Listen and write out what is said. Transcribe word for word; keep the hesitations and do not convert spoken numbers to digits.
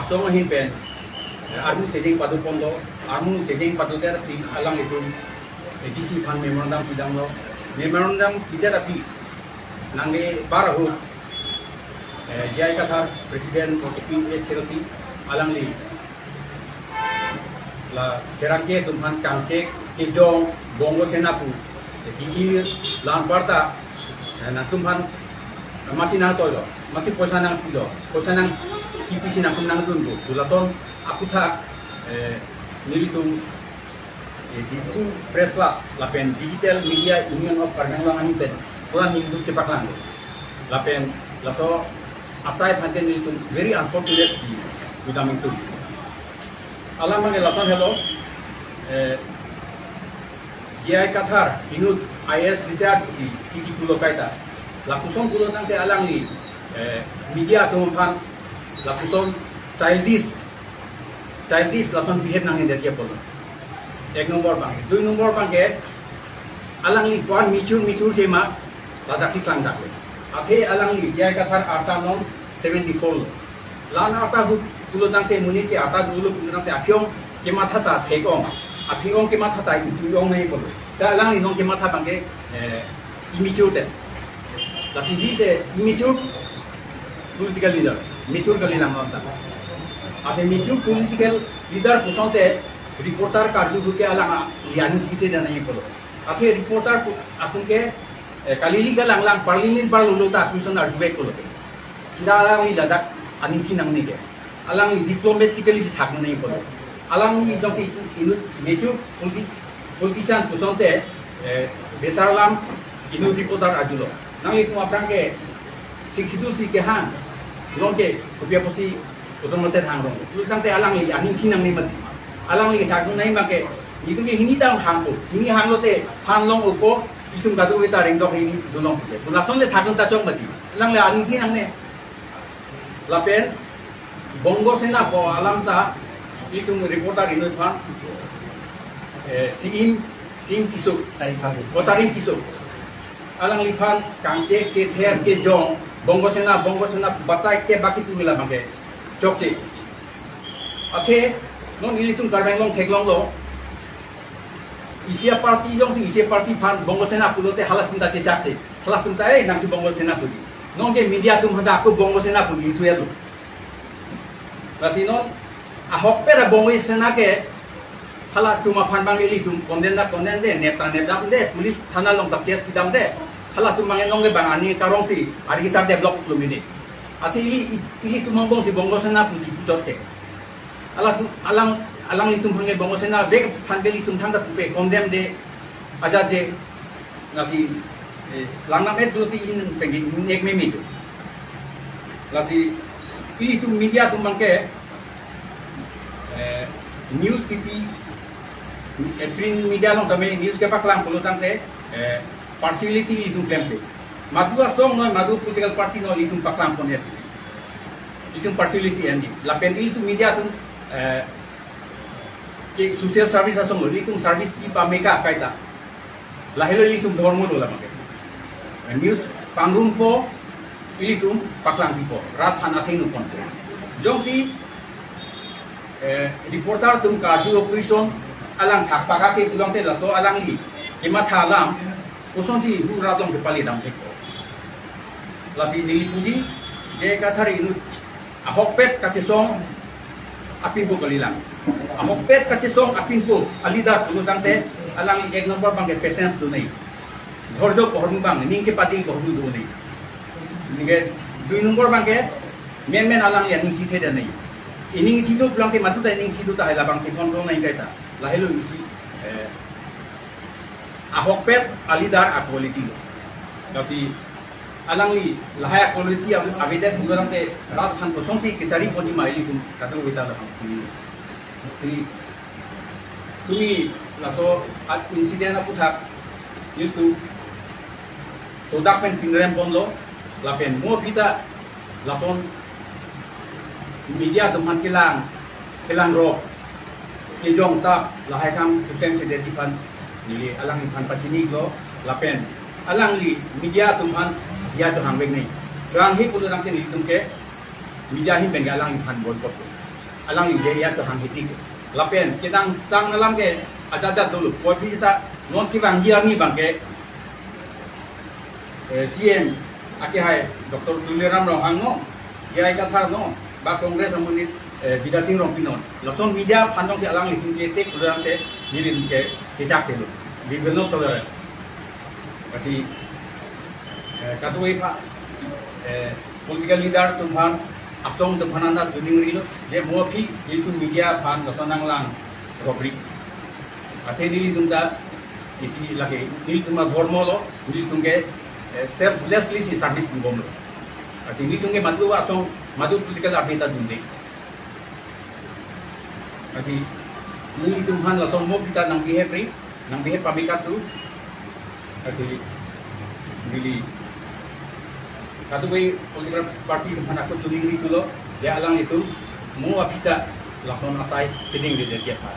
Tong ahin pen, eh, armu chejeng padu ponlo, armu chejeng padu der pi alanglitum, eh, D C aphan memorandum pidamlo, memorandum pidet api nangkebar ahut, eh, J I Kathar President P H L C alangli la pherangke atum aphan kangchek kejong Bongo Sena pu, eh, di-ir la anparta, eh, nangtum aphan masi nangtoilo, masi poisa nangpilo, poisa nangkipi si nangtum nangdunpo pu lason aputhak, eh, nelitum, eh, Diphu Press Club lapen Digital Media Union of Karbi Anglong ahin pen puran nelitum chepaklanglo. Lapen laso asai aphan ke nelitum very unfortunate si pudam nelitum. Alam abangke lason helo, eh, J I Kathar inut I A S retired si P G pulo kaita. Lapuson pulo tangte alangli, eh, media atum aphan lapuson childish, childish lason behave nangji dia pulo. Ek nombor abangke. Dui nombor abangke, alangli puan mature mature sema ladak si klangdak le. Athe alangli J I Kathar arta non seventy four lo. La-an arta hu pulo tangte monit ke arta dolo pulo tangte aphi-ong kematha ta thek-ong. Aphi-ong kematha ta itu-ong nangji pulo. Ta alangli non kematha abangke, eh, immature te. Lasi he is a immature political leader. Mature kalilang non ta. As a mature political leader pusonte reporter karju ahut ke alang a-, aning chethedetji nangji pulo. Athe reporter pu-, atum ke, eh, kali-kali kalanglang parliament bar lolo ta question arjuvek pulo. Sita alangli ladak aning chethe nangne ke. Alangli diplomatically si thak nangji pulo. Alangli jongsi inut mature politi-, politician pusonte, eh, besar alam inut reporter arjulo. Nanglitum aphrang ke Sixth Schedule si kehang, non ke kopi apotsi autonomous state hangrong. Pulo tangte alangli aning chethe nangne mati. Alangli kethak nangji abangke, itum ke hini ta hangpo. Hini hanglote phan long-opo, itum kadokave ta rengdok hini dolong pulo. Lason le thak nang ta chok mati. Alangli aning chethe nangne. Lapen Bongo Sena pu alam ta itum reporter inut aphan, eh, Siim, Siim Tisso. Sarim Tisso. Oh, Sarim Tisso. Alangliphan kangchek kether kejong Bongo Sena, Bongo Sena batai ke baki pu la abangke chokche. Athe non ilitum Karbi Anglong theklonglo. Isi aparty jongsi isi aparty aphan Bongo Sena pulote halatum ta chechakche. Halatum ta, eh, nangsi Bongo Sena puji. Non ke media atum hadak ako Bongo Sena puji itu ya tu. Lasi non ahokpet a Bongo Sena ke halatum aphan abang ilitum condemn ta condemn de, nep ta nepdamde, police thana along ta case pidamde. Halatum abang non ke bang ani karong si ari kisar develop lo mini. Athe ili, ilitum angbong si Bongo Sena puji puchot ke. Alang, alang, alanglitum aphan ke Bongo Sena vek aphan ke ilitum thangta pupe condemn de, ajat je, lasi, eh, langnam et doti in pengin nek meme tu. Lasi ilitum media atum abangke, eh, news T V, eh, print media along tame news kepaklang pulo tangte, eh, partiality ilitum klemkle. Madu asong noi, madu political party noi, ilitum paklang pon et. Ilitum partiality enji. Lapen ilitum media atum, eh, ke social service asong lo, ilitum service pi pame ka kaita. Lahelo ilitum dhormo lo la abangke. News pangrumpo, ilitum paklangpipo. Rat aphan atheng nukon. Jongsi, eh, reporter atum karju opposition alang thak pakake pulote laso alangli kematha alam kosonsi hu rat along kepali damthekpo. Lasi neli puji, J I Kathar inut ahokpet kachesong apinpo kalilang. Ahokpet kachesong apinpo a leader pulo tangte alangli ek nombor abangke patience do nangji. Dhorjo pu ahormu abang, ning chepading pu ahormu do nangji. Anke dui nombor abangke menmen alangli aning chethedet nangji. Ining chethedet abangke madu ta ining chethedet ta hai labang che control nangji kaita. Lahelo isi, eh, ahokpet a leader a quality lo. Lasi alangli lahai a quality ave-, avedet pulo tangte rat aphan kosonsi kechari ponji ma ilitum kadokave ta lahai. Si tumi laso a incident aputhak YouTube sodak pen pinrem ponlo lapen mo pita lason media atum aphan kelang, kelang rok, kejong tap, lahai kam keklem kedeti aphan neli alangliphan pachinilo lapen alangli media atum aphan dia chohang vek nangji. Chohanghe pulo tangte nelitum ke media ahin pen ke alangliphan boycott lo. alangli je ya chehang hiti ke. Lapen kedamtang alam ke ajat ajat dolo. Puvoiphit seta non kevangji arni abang ke, eh, C M akehai Doctor Tuliram Ronghang non, A I Kathar non, ba Congress amonit, eh, Bidya Sing Rongpi non. Lason media aphan jongsi alanglitum ke tek pulote nelitum ke chechak chelo. We will not tolerate. Lasi, eh, kadokave aphan, eh, political leader atum aphan, asong atum aphan anta choningrilo, je mo aphi, nelitum media aphan lason nanglang robbery. Athe nelitum ta isi lake, nelitum adhormo lo, nelitum ke, eh, selflessly si service dun bomlo. Lasi nelitum ke madu asong, madu political update ta dunde. Lasi nelitum aphan lason mo aphi ta nang behave ri, nang behave pame katu. Lasi neli kadokave political party atum aphan ako choningri thulo, ya alanglitum mo aphi ta lason asai keding de dia pa.